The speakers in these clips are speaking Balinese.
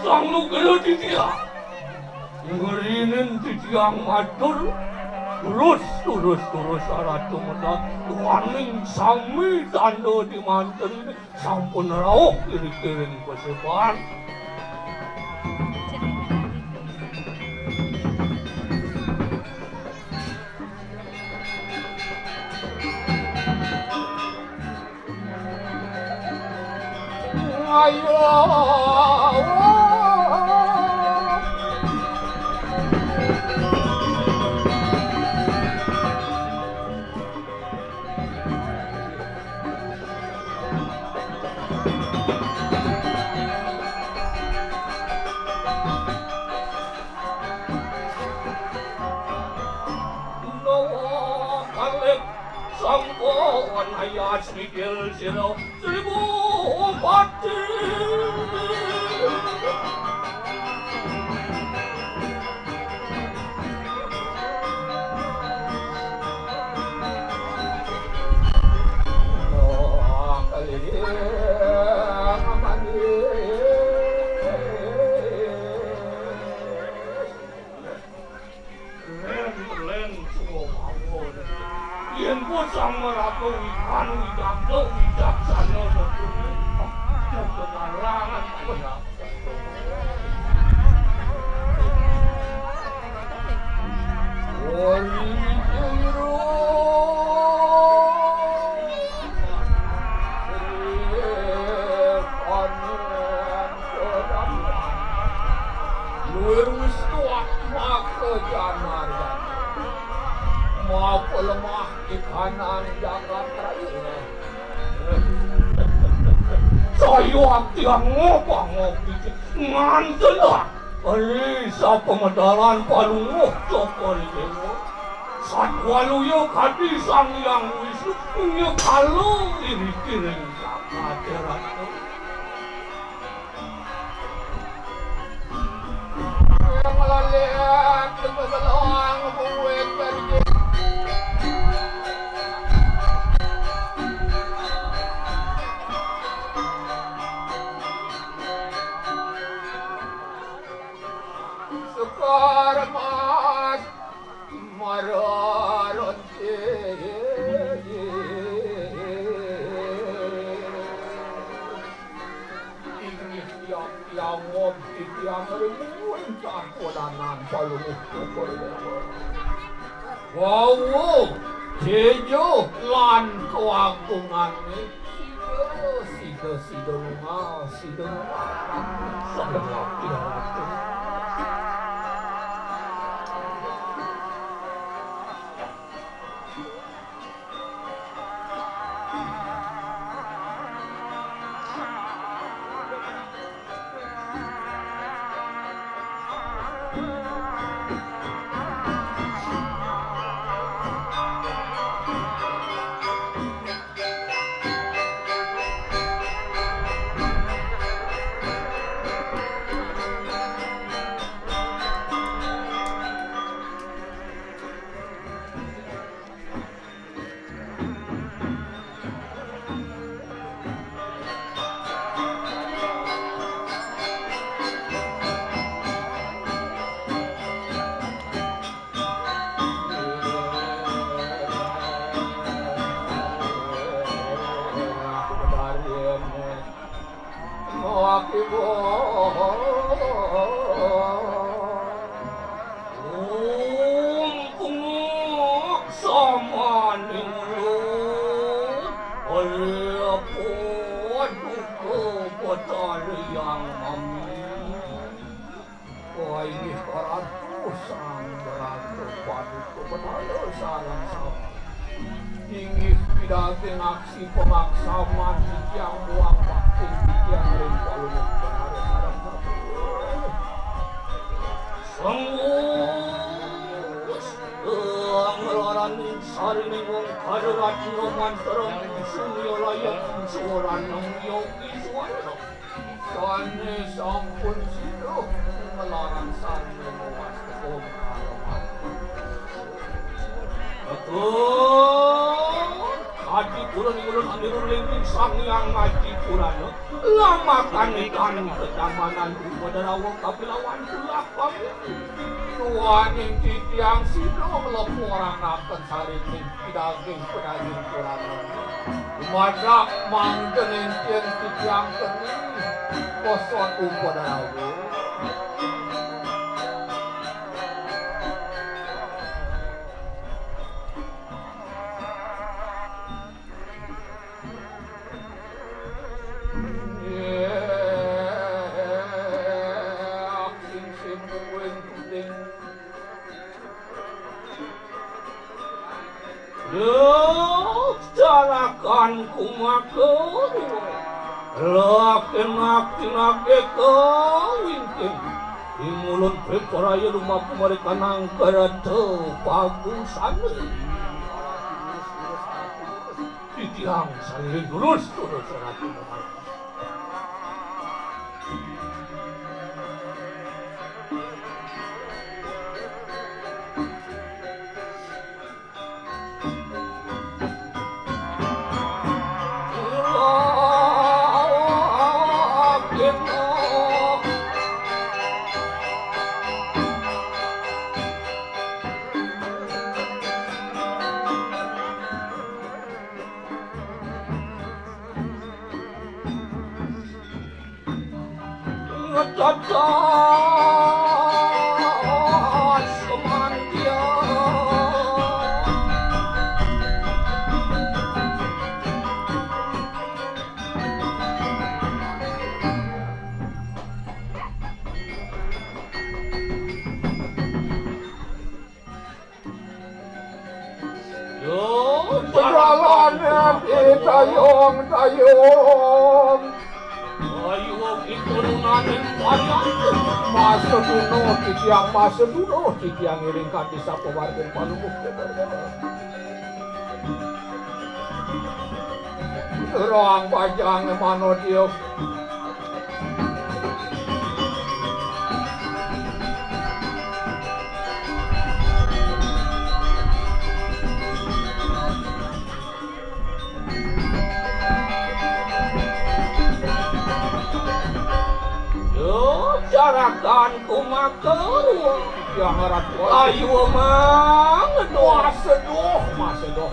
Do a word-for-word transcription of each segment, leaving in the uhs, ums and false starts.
Sang nugra titiang. Ngrinin titiang matur. Terus, terus, terus, Ratu Medal. Waning sami tanda di manten ini sampun rauh iring-iring paseban. Ayo. Nawa kalih sangka wanayas mikil sira Sri Bupati. Nawa kalih amani. Len, len, suwa mawon. Yen ku Sang Ratu wikan, widakda, wicaksana, Ratu. Jagalangan, Luwir Wisnu Atma Kejamaryan. Mapa lemah ikanang jagat raya. Saya tiang ngopang-ngopi ngantelah. Ari sapamedalan Palungguh Cokor Dewa. Satwaluya kadi Sang Hyang Wisnu nyekala iring-iring jagat raya. Sekar Mas Mararonte. Inggih tiang-tiang ngobdi tiang rimuwun kakodanan Palungguh Cokor Dewa. Wau, jejo lan kawagungane sida, sida, sida lunga, sida lunga. Sida lunga, sida lunga. Samaning ulun, Ratu Paduka Betara Hyang Mami. Wah, inggih Ratu Sang Ratu Paduka Betara sareng sami. Inggih pidaging aksi pangaksaman titiang muang bakti titiang ring Palungguh Betara sareng sami. Senggus, nglaraning sarining wong kadaratna mantra sumya layek suwaranang yogi suwara. Sane sampun sida nglarang sarana mawasta. Betul. Adi kula ning ulun aniruh ring Sang Hyang Aji Purana, lamakan ikan tetamanan Upadarawa kapilawan tulak pamili. Duaning titiang sida ngleporanaken sarining daging padaging Purana. Dumadak mangda nenten titiang keni, kosot Upadarawa. Carakan kumakerwa. Lakin akin age kawingking. Ingulun piparaya lumaku marikanang kereta pagusana. Titiang sariring durus, durus Ratu Momardi. Ngetetes semantya. Yo, pejalanan itayong-tayong. Ayo, iturunaning pariantu. Masa duno titiang, masa duno titiang ngiring kanti sapawargin Palungguh. Roang pajang manodya. Yo, carakan kumakerwa. Yang Ratu. Ayo, Mang, doa seduh, Mas, seduh.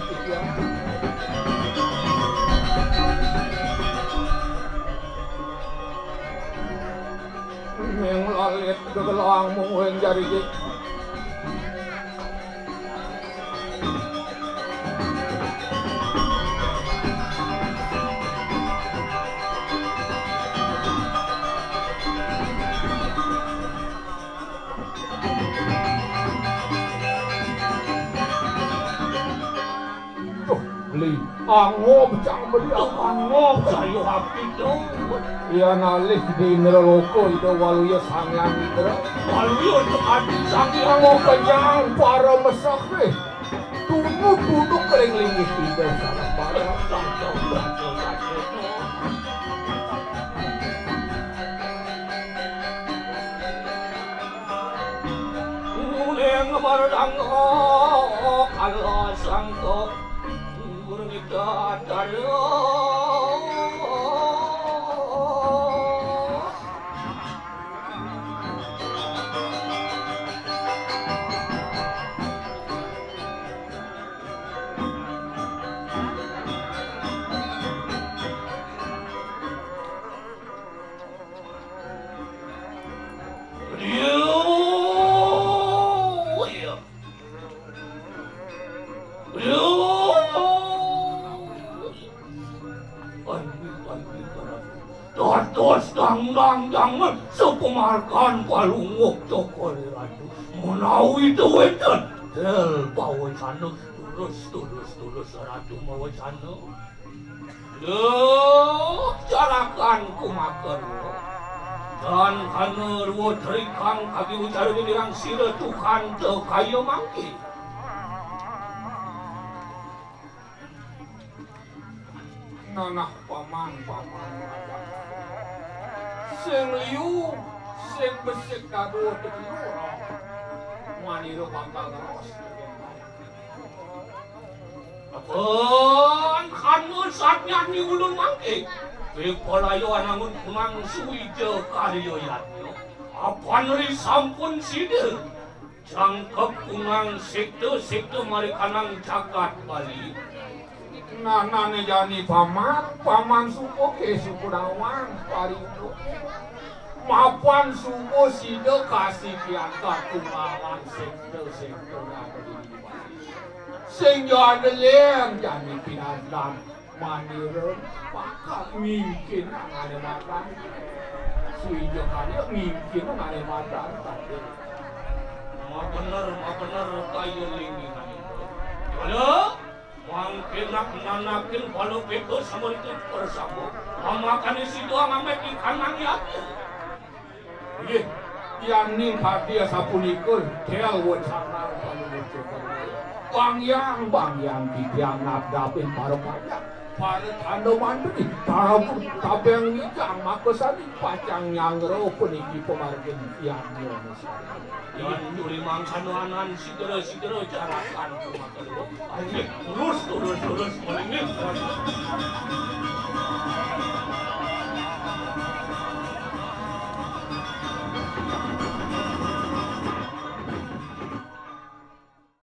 Ming lalit gegelang mung weng jari. Duh, beli. Angob cang beli, angob. Sayu api dong. Yan alih di Indraloka Ida Waluya Sang Hyang Indra. Waluya itu adi Sang Hyang. Angob kejang para mesah deh. Tunduk-tunduk kering linggih Ida Sang Hyang. Uling marang kala sangka gurita dara. Dados dangdang danget sapamargan Palungguh Cokor I Ratu. Menawi wénten, del pawecana, terus, terus, terus Ratu mawecana. Duh, carakan kumakerwa. Tan kana rwa trikang kagi wicara nirang sira tukanta kaya mangke. Nanah paman, paman. Sing liu, sing besik kadua tegiur. Manira bakal ngeros. Pun kanu satnya ni ulun mangke. Pipalayo anangun kunang suwija karya yadnya. Apan ri sampun sida. Jangkep kunang sekta-sekta marikanang jagat Bali. Nanane jani paman, paman suko ke sukudawan paritu. Mapan suko sida kasih pianta tumbalan sekta-sekta nagari Bali. Sing jani leng jani pinandan. Manira bakal mingkin nang ane madan. Suwija karya mingkin nang ane madan tadi. Mabener, mabener kaya linggihan. Kala mangkin nak nanakin bala beda sama itu bersama. Mamakane sida ngamet ikan nang yati. Inggih, yaning kardi asapunika, kel wacana panuwun. Bang Hyang, Bang Hyang titiang nadapin para panjak, para tanda mantri, para tabeng wijang makasami pacang nyanggra puniki pamargin yadnya. Yan tuli mangkana anan sidera-sidera jarakan kumakalua. Inggih, lurus, lurus, lurus, malinggih.